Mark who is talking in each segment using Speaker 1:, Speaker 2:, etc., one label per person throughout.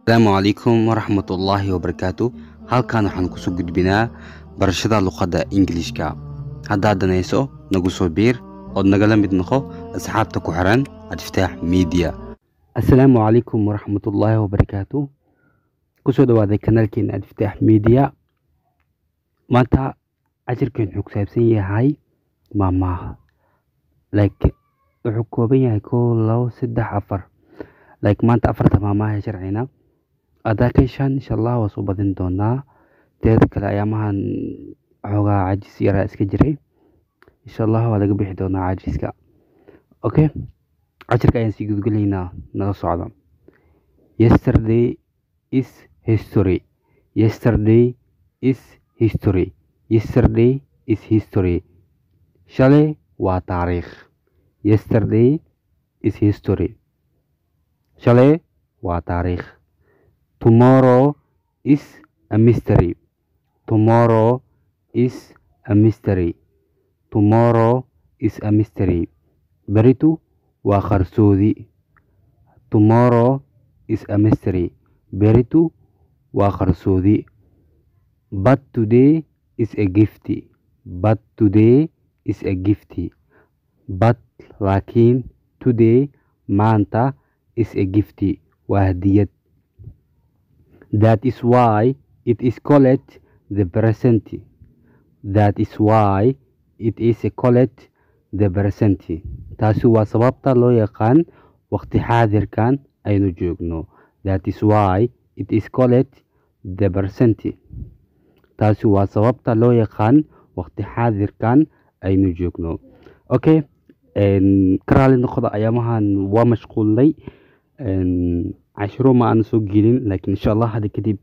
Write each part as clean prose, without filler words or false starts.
Speaker 1: Asalaamu calaykum waraxmatullaahi wabarakaatu. Halkan waxaan kusoo gudbinaa barashada luqadda Ingiliishka. Haddaad danayso, nagu soo biir ood nagala mid noqo asxaabta ku xiran Cabdifataax Media. Asalaamu calaykum waraxmatullaahi wabarakaatu. Kusoo dhawaaday kanaalkeena Cabdifataax Media. Maanta cashirkeen wuxuu ku saabsan yahay maahmaah. Like, wuxuu kooban yahay kow, labo, saddex, afar. Like, maanta afarta maahmaah ee sharcina haddaa ka heshaan, insha Allah waa soo badin doonaa. Teeda kale, ayaamahan xoogaa cajis yaraa iska jiray. Insha Allah waa laga bixi doonaa cajiska. Okay, cashirka ayaan sii gudgelaynaa, nala socda. Yesterday is history. Yesterday is history. Yesterday is history. Shalay waa taariikh. Yesterday is history. Shalay waa taariikh. Tomorrow is a mystery. Tomorrow is a mystery. Tomorrow is a mystery. Beritu waa qarsoodi. Tomorrow is a mystery. Beritu waa qarsoodi. But today is a gift. But today is a gift. But laakiin, today maanta, is a gift waa hadiyad. That is why it is called the present. That is why it is called the present. Taasi waa sababta loo yaqaan waqti xaadirkan aynu joogno. That is why it is called the present. Taasi waa sababta loo yaqaan waqti xaadirkan aynu joogno. Okay, ka raali noqda, ayaamahan waa mashquulnay, cashiro ma aan soo gelin, laakiin insha Allah hadda kadib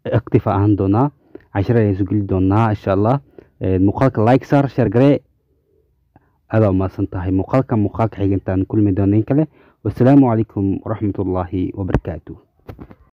Speaker 1: active ahaan doonaa, cashiro ayaan soo geli doonaa insha Allah. Muuqaalka like saar, share garee. Aad umahadsan tahay. Muuqaalka muuqaalka xigintaan kulmi doona in kale. Wasalaamu calaykum waraxmatullaahi wabarakaatu.